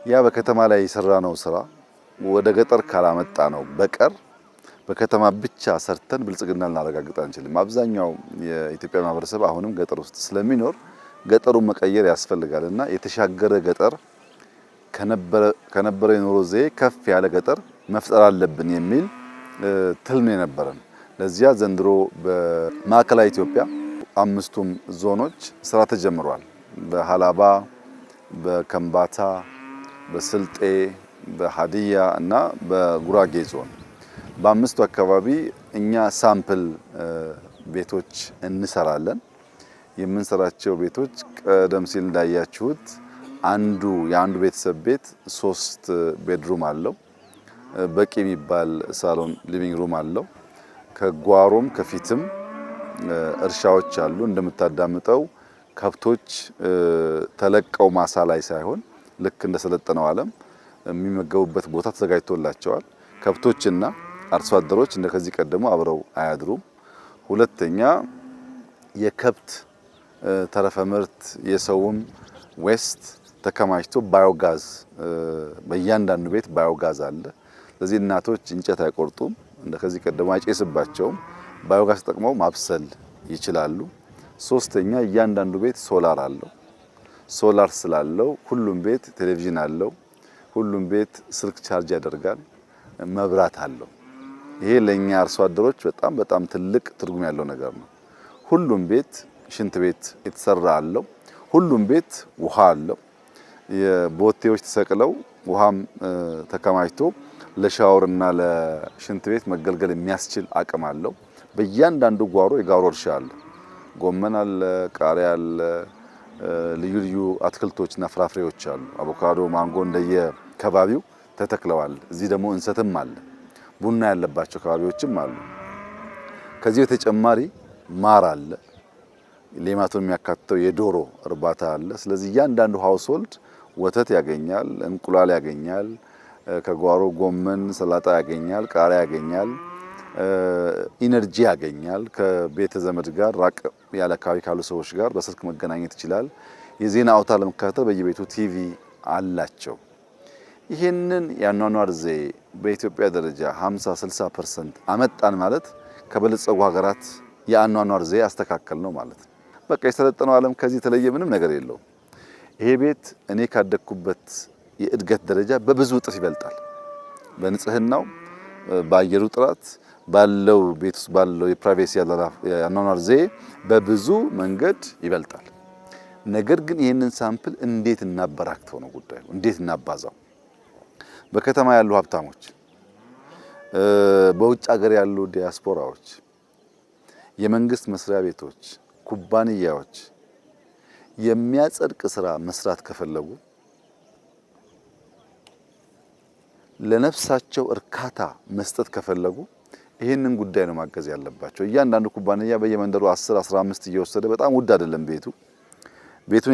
ያ በከተማ ላይ የሰራነው ስራ ወደ ገጠር ካላመጣ ነው በቀር በከተማ ብቻ ሰርተን ብልጽግና ልናረጋግጥ አንችልም። አብዛኛው የኢትዮጵያ ማህበረሰብ አሁንም ገጠር ውስጥ ስለሚኖር ገጠሩን መቀየር ያስፈልጋል እና የተሻገረ ገጠር ከነበረ የኑሮ ዘዬ ከፍ ያለ ገጠር መፍጠር አለብን የሚል ትልም የነበረን። ለዚያ ዘንድሮ በማዕከላዊ ኢትዮጵያ አምስቱም ዞኖች ስራ ተጀምሯል። በሀላባ፣ በከምባታ፣ በስልጤ፣ በሀዲያ እና በጉራጌ ዞን በአምስቱ አካባቢ እኛ sample ቤቶች እንሰራለን። የምንሰራቸው ቤቶች ቀደም ሲል እንዳያችሁት አንዱ የአንዱ ቤተሰብ ቤት 3 bedroom አለው። በቂ የሚባል ሳሎን living room አለው። ከጓሮም ከፊትም እርሻዎች አሉ። እንደምታዳምጠው ከብቶች ተለቀው ማሳ ላይ ሳይሆን ልክ እንደሰለጠነው ዓለም የሚመገቡበት ቦታ ተዘጋጅቶላቸዋል። ከብቶችና አርሶ አደሮች እንደከዚህ ቀደሙ አብረው አያድሩም። ሁለተኛ የከብት ተረፈ ምርት የሰውም waste ተከማችቶ ባዮጋዝ በእያንዳንዱ ቤት ባዮጋዝ አለ። ስለዚህ እናቶች እንጨት አይቆርጡም፣ እንደከዚህ ቀደሙ አይጨስባቸውም። ባዮጋዝ ተጠቅመው ማብሰል ይችላሉ። ሶስተኛ እያንዳንዱ ቤት ሶላር አለው። ሶላር ስላለው ሁሉም ቤት ቴሌቪዥን አለው። ሁሉም ቤት ስልክ ቻርጅ ያደርጋል፣ መብራት አለው። ይሄ ለኛ አርሶ አደሮች በጣም በጣም ትልቅ ትርጉም ያለው ነገር ነው። ሁሉም ቤት ሽንት ቤት የተሰራ አለው። ሁሉም ቤት ውሃ አለው። የቦቴዎች ተሰቅለው ውሃም ተከማችቶ ለሻወርና ለሽንት ቤት መገልገል የሚያስችል አቅም አለው። በእያንዳንዱ ጓሮ የጓሮ እርሻ አለ። ጎመን አለ፣ ቃሪያ አለ፣ ልዩ ልዩ አትክልቶችና ፍራፍሬዎች አሉ። አቮካዶ፣ ማንጎ እንደየከባቢው ተተክለዋል። እዚህ ደግሞ እንሰትም አለ። ቡና ያለባቸው ከባቢዎችም አሉ። ከዚህ በተጨማሪ ማር አለ። ሌማቱን የሚያካትተው የዶሮ እርባታ አለ። ስለዚህ እያንዳንዱ household ወተት ያገኛል፣ እንቁላል ያገኛል፣ ከጓሮ ጎመን፣ ሰላጣ ያገኛል፣ ቃሪያ ያገኛል፣ energy ያገኛል። ከቤተ ዘመድ ጋር ራቅ ያለ አካባቢ ካሉ ሰዎች ጋር በስልክ መገናኘት ይችላል። የዜና አውታር ለመከታተል በየቤቱ ቲቪ አላቸው። ይህንን የአኗኗር ዘዬ በኢትዮጵያ ደረጃ 50 60% አመጣን ማለት ከበለጸጉ ሀገራት የአኗኗር ዘዬ አስተካከል ነው ማለት ነው። በቃ የሰለጠነው ዓለም ከዚህ የተለየ ምንም ነገር የለውም። ይሄ ቤት እኔ ካደግኩበት የእድገት ደረጃ በብዙ እጥፍ ይበልጣል። በንጽህናው፣ በአየሩ ጥራት፣ ባለው ቤት ውስጥ ባለው የ privacy የአኗኗር ዘዬ በብዙ መንገድ ይበልጣል። ነገር ግን ይህንን sample እንዴት እናበራክተው ነው ጉዳዩ፣ እንዴት እናባዛው? በከተማ ያሉ ሀብታሞች፣ በውጭ ሀገር ያሉ ዲያስፖራዎች፣ የመንግስት መስሪያ ቤቶች፣ ኩባንያዎች የሚያጸድቅ ስራ መስራት ከፈለጉ ለነፍሳቸው እርካታ መስጠት ከፈለጉ ይህንን ጉዳይ ነው ማገዝ ያለባቸው። እያንዳንዱ ኩባንያ በየመንደሩ 10 15 እየወሰደ በጣም ውድ አይደለም ቤቱ ቤቱን